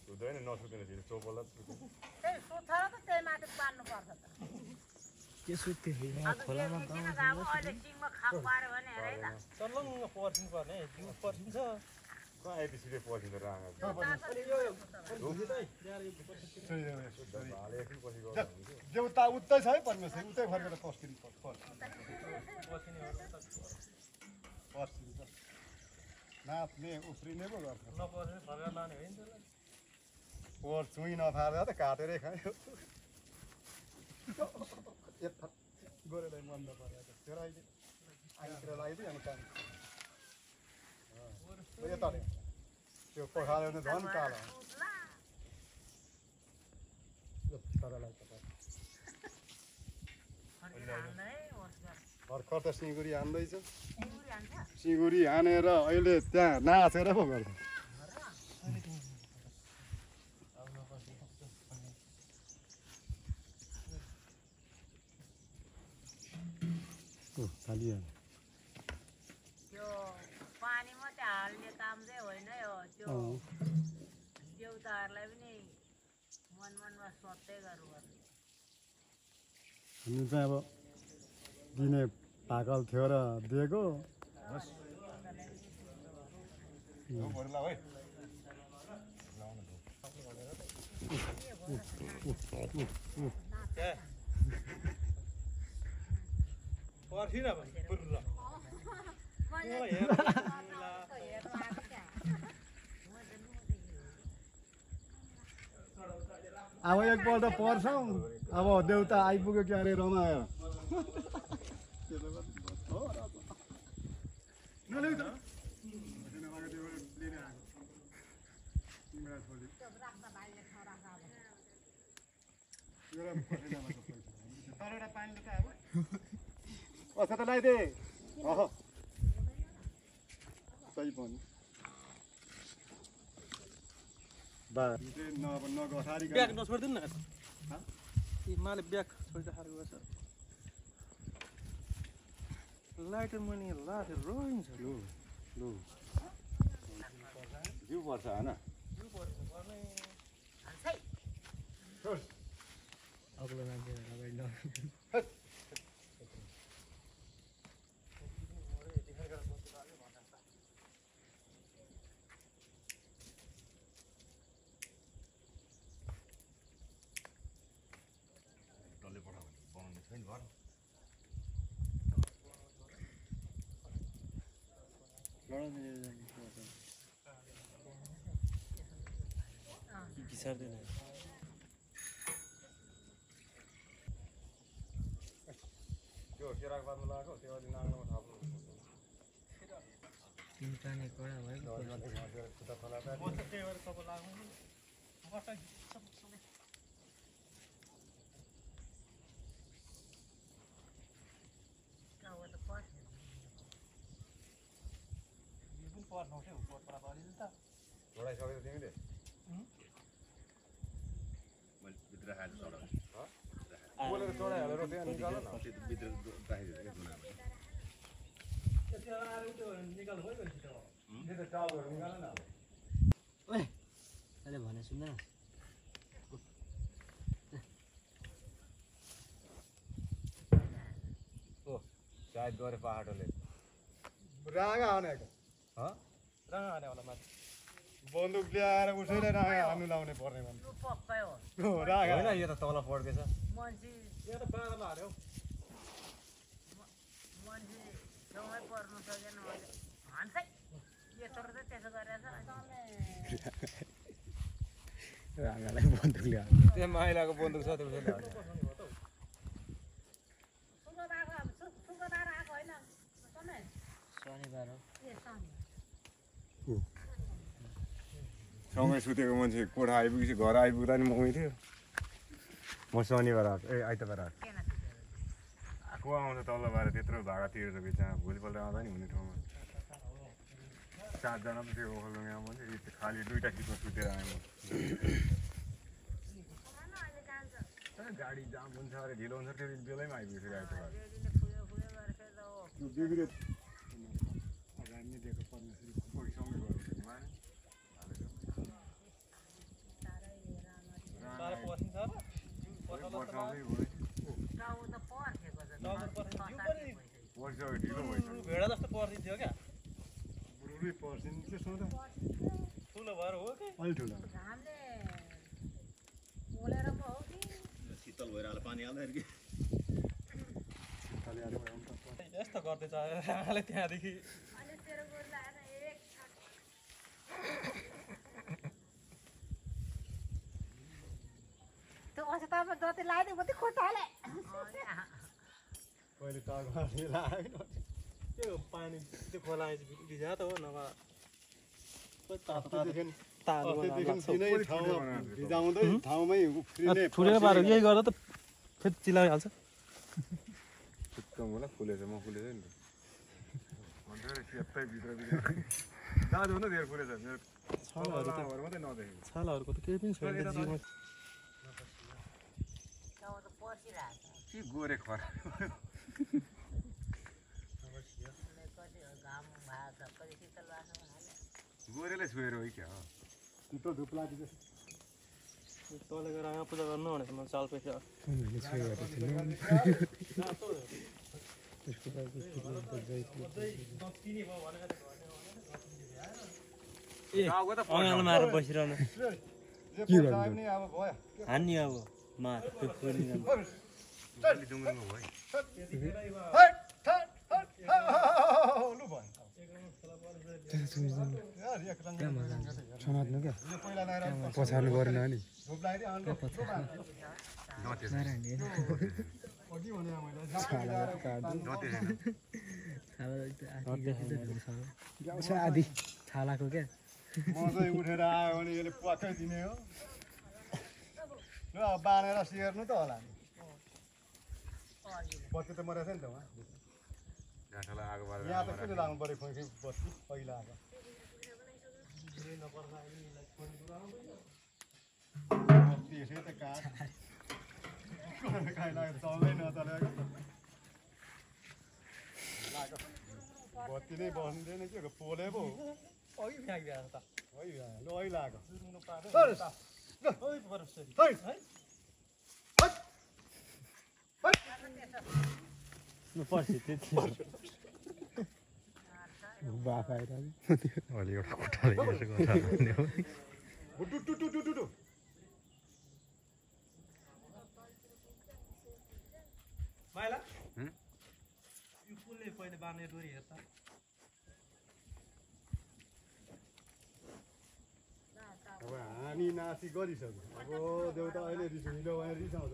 सुत्दैन नसुत्दैन फेरि चोपला के सुत्यो खोलामा कहाँ यति सिधै पर्खिँदो राँगा देउता उतै छ है परमेश्वर उतै फर्केर पस्किनु नाच्ने उफ्रिने पो गर्छ पोहोर चुई नफार्दा त काटेरै खायो गोरेलाई मन्द पऱ्यो त्यो अहिले आइतिर लगाइदियो अनि काम यता त्यो पखाल्यो भने झन् कालो भर्खर त सिँगुरी हान्दैछ सिँगुरी हानेर अहिले त्यहाँ नाचेर पो गर्छ त्यो पानी मात्रै हाल्ने काम चाहिँ होइन यो त्यो देउताहरूलाई पनि मनमा सोध्दै गर्नुपर्ने हुनु चाहिँ अब दिने पाकल थियो र दिएको अब एकपल्ट पर्छौँ अब देउता आइपुग्यो क्या अरे रमायो त लगाइदे सही पनि ब्याग नछोडिदिनु न माले ब्याग छोडिराखेको छ लाइटर मनी लाएर रोइन्छ लु लु जिउ पर्छ होइन अग्लो मान्छे सर्दैन त्यो केराको बादमा लगाएको त्यो अलि नाङ्लोमा थाप्नु तिनटाने कडा भयो जोडाइसकेको तिमीले बोलेर चढाइहालेर त्यहाँ निकाल न अहिले भने सुन्दैन सायद गरे पहाडले रागा हानेको राँगा हाने होला माथि बन्दुक ल्याएर उसैलाई रागा हान्नु लाउने पर्ने यो पक्कै हो रागा होइन यो त तल पड्केछ मान्छे यहाँ त बाह्रमा हाल्यो मान्छे छेउमै पर्नु सकेन भने हान्छ यत्रो चाहिँ त्यसो गरेछ राँगालाई बन्दुक ल्यायो त्यहाँ माइलाको बन्दुक छ त्यो सुगदार आएको होइन शनिबार हो सँगै सुतेको मान्छे कोठा आइपुगेपछि घर आइपुग्दा नि मम्मी थियो म शनिबार आएको आइतबार आएको को आउँछ तल्लोबार त्यत्रो भाडा तिरेर बिचमा भोलिपल्ट आउँदा नि हुने ठाउँमा 7 जना पो थियो ओखलडुङ्गा मान्छे खालि 2टा सिटमा सुतेर आएँ म गाडी जाम हुन्छ अरे ढिलो हुन्छ त्यो दिन बेलैमा आइपुग्यो फेरि आइतबार बिग्रियो अगाडि दिएको परमेश्वरी पैसँगै गर्नु माने साह्रो पर्छ र वर्षाउँदै भयो टाउ त पर्खेको छ टाउको पर्छ जिउ पनि वर्ष ढिलो भइसक्यो भेडा जस्तो पर्दिन्थ्यो क्या बुढुलै पर्सिन् त्यसमा त ठुलो भएर हो कि अलि ठुलो घामले पोलेर पो हो कि शीतल भइरहेको पानी आउँदाखेरि खालि आएर यस्तो गर्दैछ आमाले त्यहाँदेखि अहिले तेरो गोरु लाएर एक छाक त्यो अस्ति तपाईँ जति लगाइदियो उति खुट्टाले पहिले टाउको लाग्यो त्यो पानी त्यो खोला भिजा त हो नभए अस्तिदेखि तातो तिनै ठाउँमा भिजाउँदै ठाउँमै उफ्रिने ठुलो पारेर यही गर्दा त फेरि चिलाइहाल्छ चित्तम होला फुलेछ म फुलेछ नि त यतै भित्र दाजु भन्दा धेरै फुलेछ मेरो छालाहरू मात्रै नदेखेको छालाहरूको त केही पनि छैन जिउमा टाउ त पर्सिरहेको छ के गोरे खरा कति घाम भएको छ कति शीतल भएको छ भन्नाले गोरेले छोएर हो क्या हो छिटो धुप लाग्यो तँले गएर आमा पूजा गर्नु भनेको म चाल पैसा अँगालो मारेर बसिरहनु के गर्नु अब भयो हान्ने अब मार त्यो फुल्ने जङ्गलमा भयो लु भयो समात्नु क्या यो पहिला लगाएर पछार्नु परेन नि धुप लगाइदियो अनि अघि भने मैले गाउँछ आधी छालाको क्या म चाहिँ उठेर आयो भने यसले प्वाक्कै दिने हो ल अब बाँधेर सिर्नु त होला नि बत्ती त मरेको छ नि त उहाँ घाँसलाई आगो बालेर यहाँ त किन लाग्नु पऱ्यो खोइ बत्ती पहिला आएको बत्ती यसै त काठ काहीँ लाग्यो चल्दै नचलेको लाग्यो बत्ती नै बस्दैन के हो पोले पो हो अघि फ्याँकिदिएको त है लु अहिले लाग्यो सुर्नु पार्यो परमेश्वरी है है पर्सि त्यति बाफ आइरहेको अलि एउटा खुट्टाले यसो गर्दा टुटुटुटुटुटु माइला यो फुलले पहिले बाँध्ने डोरी हेर्छ अब हामी नासी गरिसक्यो अब देउता अहिले रिस हिँड्यो भने रिसाउँछ